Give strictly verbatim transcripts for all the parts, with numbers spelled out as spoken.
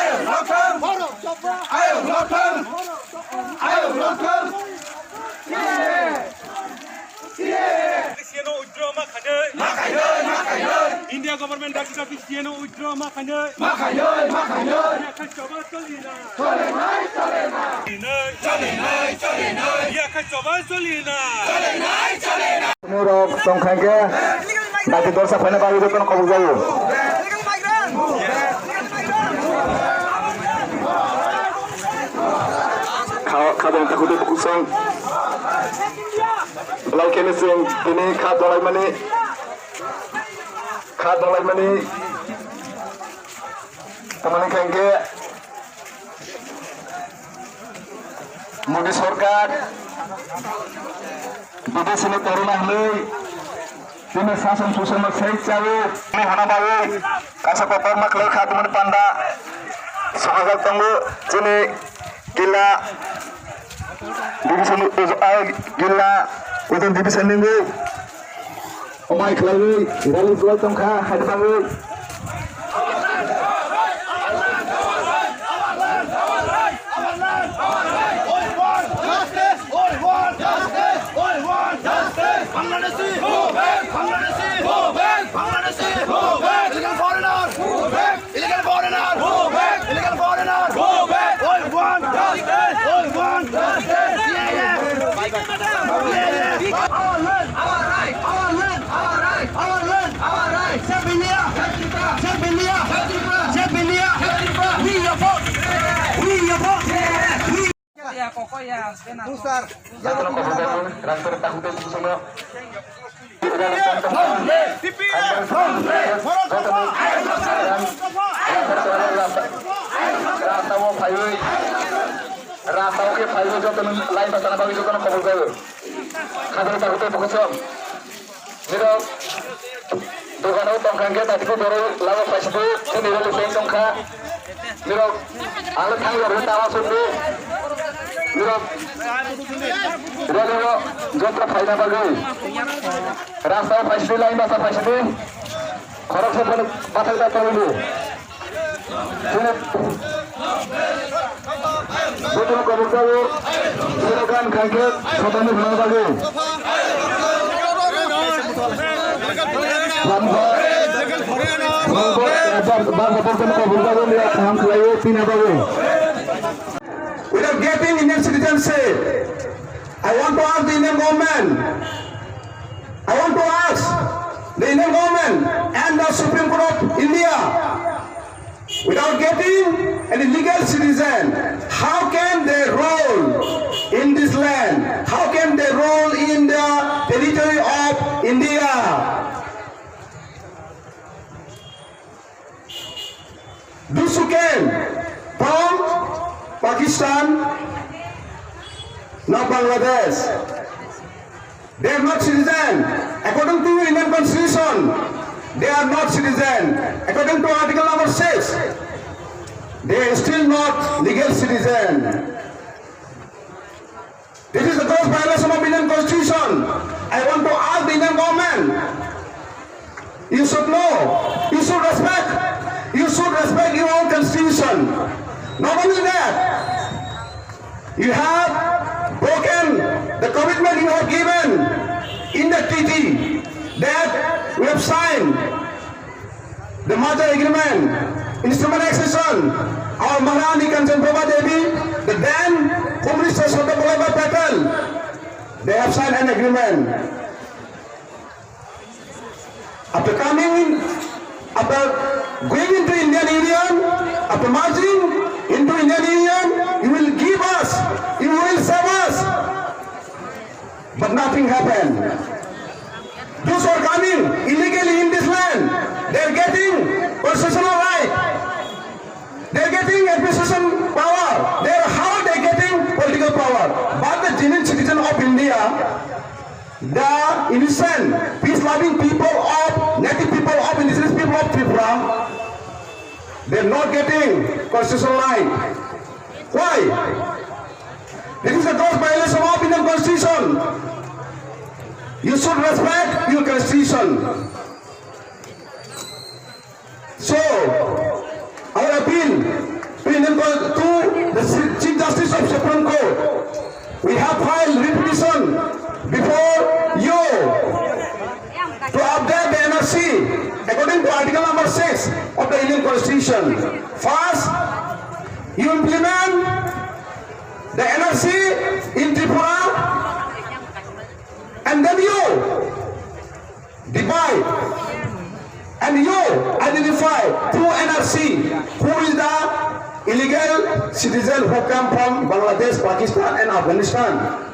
Ayok Lothang! Ayok Lothang! Ayok Lothang! C A A no withdraw ma khainai. Ma khainai, ma khainai. India government dakti dakti C A A no withdraw ma khainai. Ma khainai, ma khainai. Yakha choba choli na. Chole nai, chole nai. Choli nai, choli nai, choli nai. Yakha choba choli na. Chole nai, choli nai. Norok tong kha khe, dakti dorsa phaina bagwi jotono kobok jago. Kha-, kha dong takhuk tei bukhuk song. Belai kheno chwng tini kha dolaimani, kha dolaimani tamani kha hwnkhe Modi sorkar bidesini toruna hwnwi tini sason susonno sei chawi hwnwi hana bagwi kaisa kotorma khlai kha tumani panda sohajak tongo chini Gilla division ni uj-, ah, Gilla Western division ni wngwi. Amai khlaiwi rally khlai tongkha, hai bangwi. Bangladeshi, go back! Bangladeshi, go back! Bangladeshi, go back! Illegal foreigner, go back! Illegal foreigner, go back! Illegal foreigner, go back! We want justice! We want justice! C A A! C A A! Our land, our right! Our land, our right! Our land, our right! Save India! Save Tripura! Save India! Save Tripura! Save India! Save Tripura! We oppose! We oppose! We Jotono kobor khe rang pere takhuk tei bukhuk songno. Rasta o phaiwi, rasta o khe phaiwi jotono line bachana bagwi jotono kobor khe. Khajani takhuk tei bukhuk song. Nirok dogano tongkha hwnkhe, tati khe borok lama phaisidi, chini rally se tongkha. Nirok ang thang rok tama sukdi. Nirok rally o joto phaina bagwi rasta o phaisidi, line basa phaisidi. Khoroksa phano bathang ta tongdi. Jotono kobok jago, slogan khai khe sotani hwnna bagwi. Bangsa, bangsa, bangsa jotono kobok jago, miya kaham khlaiwi tina bagwi. Without getting Indian citizenship, I want to ask the Indian government, I want to ask the Indian government and the Supreme Court of India, without getting any legal citizen, how can they rule in this land? How can they rule in the territory of India? Those who came from Pakistan, not Bangladesh, they are not citizen. According to Indian Constitution, they are not citizen. According to Article number six, they are still not legal citizen. This is a gross violation of Indian Constitution. I want to ask the Indian government, you should know, you should respect, you should respect your own constitution. Not only that, you have broken the commitment you have given in the treaty that we have signed. The merger agreement, instrument accession, our Maharani Kanchan Prabha Devi, the then Home Minister Sardar Vallabhbhai Patel, they have signed an agreement. After coming in, after going into Indian Union, after merging into Indian Union, you will give us, you will save us. But nothing happened. Those who are coming illegally in this land, they are getting constitutional right. They are getting administration power. They are, how they are getting political power? But the genuine citizen of India, the innocent, peace-loving people of, native people of, indigenous people of Tripura, they are not getting constitutional right. Why? This is a gross violation of Indian Constitution. You should respect your constitution. So, our appeal to According to Article number six of the Indian Constitution, first, you implement the N R C in Tripura, and then you divide and you identify through N R C who is the illegal citizen who come from Bangladesh, Pakistan, and Afghanistan.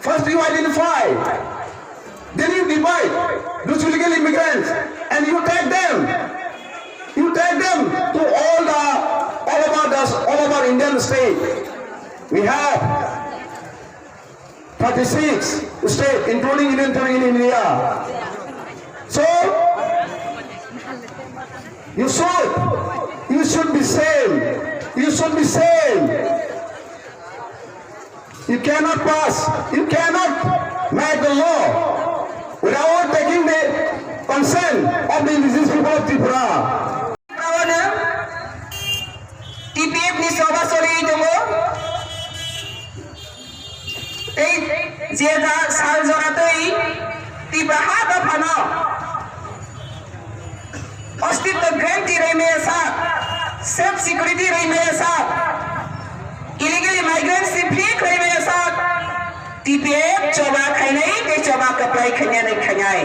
First, you identify, then you divide those illegal immigrants and you take them. You take them to all the all over the all over Indian state. We have thirty-six states, including Union Territory in India. So you should you should be same. You should be same. You cannot pass, you cannot make the law without taking the consent of the indigenous people of Tripura. T P F ni soba soli tongo. Tei je ja sal jora tei Tipra ha dophano ostitto guarantee rwi maya sak, self security rwi maya sak, illegal migrants ni free khlai maya sak, T P F choba khainai tei choba kwplai khainai khainai.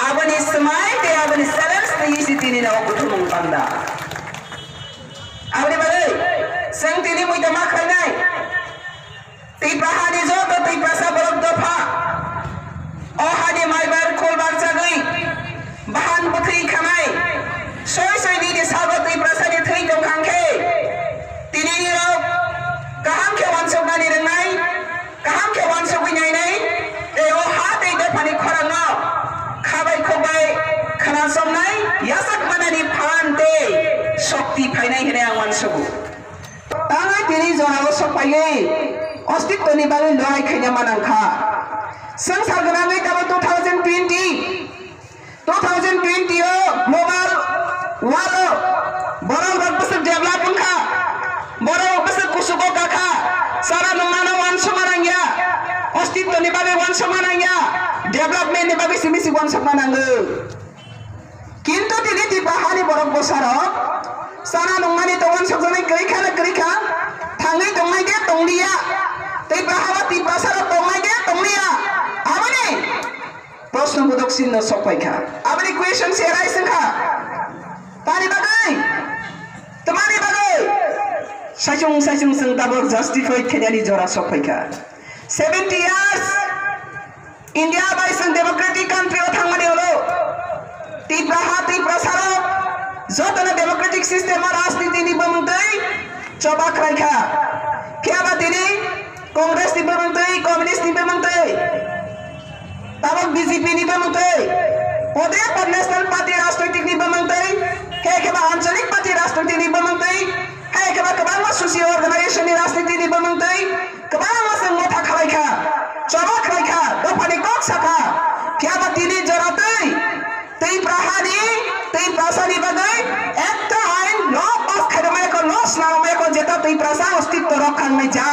Aboni swmai tei aboni challenge tei isi tini no kuthumung panda. Aboni bagwi chwng tini muita ma khlainai. Tipra hani joto Tiprasa borok dopha. O hani maibar khulbar chagwi bahan bwthwi khanai. Soi soi nini sago Tiprasani thwi tongkhang khe, tini nirok kaham khe wansuknani rwngnai, kaham khe wansugwi nainai, tei o ha tei dophani khorangno khabai khukbai khna somnai, yasak manani phan tei shokti phainai hwnwi ang wansugo. Tangwi tini jorao sok phaiwi ostittoni bagwi lorai khaina manangkha. Swngchar gwnangwi tabuk two thousand twenty, two thousand twenty o global war o borok rok bwswk develop wngkha, borok bwswk kuchugo kakha, chana nungmano wansukma nangya, ostittoni bagwi wansukma nangya, development ni bagwi simi si wansukma nango. Kintu tini Tipra hani borok bwsarok chana nungmani tongmani sokjaknai kwrwi kha na kwrwi kha, thangwi tongnai de tongliya, Tipra hao Tiprasarok tongnai de tongliya, aboni proshno bodok chinno sok phai kha, aboni question se arise wng kha. Tani bagwi? Twmani bagwi? Saichung saichung chwng tabuk justified khainani jora sok phai kha. Seventy years India bai chwng democratic country o thangmani ulo Tipra ha Tiprasarok jotono democratic system o rajniti ni bumung twi choba khlai kha. Phiya ba tini Congress ni bumung twi, Communist ni bumung twi, tabuk B J P ni bumung twi, ode pa National Party rajnoitik ni bumung twi, khe khe ba Anchalik Party rajnoitik ni bumung twi, khe khe ba kwbangma socio organization ni rajniti ni bumung twi, kwbangma chwng motha khalai kha, choba khlai kha, dophani kok sa kha. Phiya ba tini jora twi Tipra hani, Tiprasani bagwi ekta ain no pass khairokmaya kho, no swnamaya kho, jeta Tiprasa ostitto rok khangnai ja.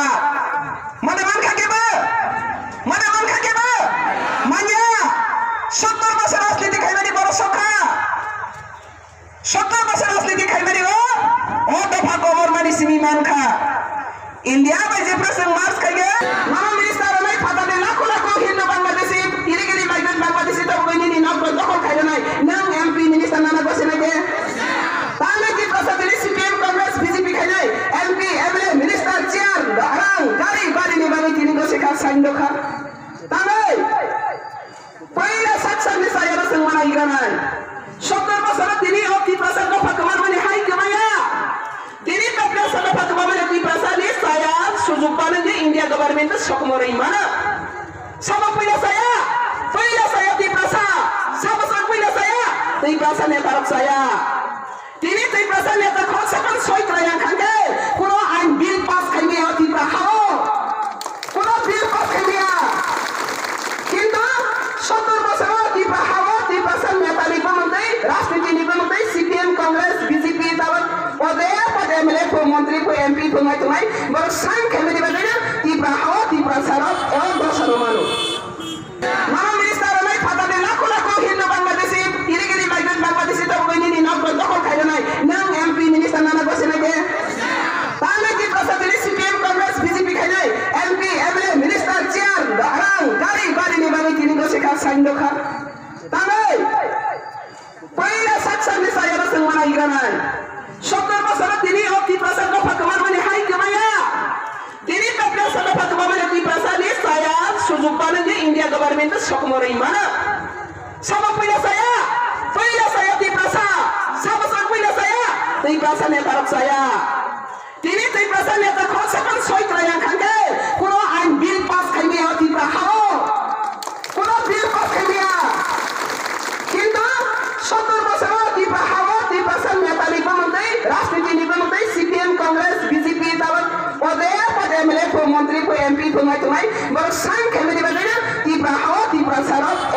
Mane mankha kebo? Mane mankha kebo? Manya. Sottor bosor rajniti khaimani borok sokha. Sottor bosor rajniti khaimani o, o dopha komor mani simi mankha. India bai jephru chwng march khaikhe, nono minister rwnai phatani lakho lakho Hindu Bangladeshi, illegally migrant Bangladeshi tongwi nini nok bai dokhol khairwnai. Nwng M P minister nana gosinai khe? Tangwi Tiprasa tini C P M Congress B J P khainai, M P, M L A, minister, chair, rang, gari, barini bagwi tini gosi kha, sain dokha. Tangwi. Puila sak sakni sayano chwng manai granai. Sottor bosoro tini o Tiprasa dopha kwmamani hai kwmaya. Tini Tiprasa dopha kwmamani Tiprasani saya sujuk banwi India government sokomorwi mano. Sabo puila saya, puila saya Tiprasa, sabo sa puila saya, Tiprasa netarok saya. Tini Tiprasa neta khoroksa phano soi kwlai nang kha khe, kuno ain bill pass khai maya o Tipra hao. Kuno bill pass khai maya. Kintu sottor bosoro Tipra hao Tiprasa neta ni bumung twi, rajniti ni bumung twi, C P M, Congress, B J P tabuk ode pode M L A pho, montri pho, M P pho wng tongnai, borok sign khai mani bagwi no Tipra hao Tiprasa rok o dosa rw mano. Nono minister rwnai phatani lakho lakho Hindu Bangladeshi, illegally migrant Bangladeshi Sottor bosoro tini o Tiprasa dopha kwmamani hai kwmaya. Tini Tiprasa dopha kwmamani Tiprasa ni saya sujuk bani je India government sokmo rwi mano. Sabo puila saya, puila saya Tiprasa, sabo sa puila saya, Tiprasa netarok saya. Tini Tiprasa neta khoroksa phan soi kwlai nang khan khe, kuno ain bill pass khai maya o Tipra hao. Kuno bill pass khai maya. Kintu sottor bosoro Tipra hao, Tiprasa neta ni bumung tei, rajniti ni bumung tei, C P M, Congress, B J P, tabok pode pode M L A pho, montri pho, M P pho ngai tongnai, borok sign khai mani bagwi no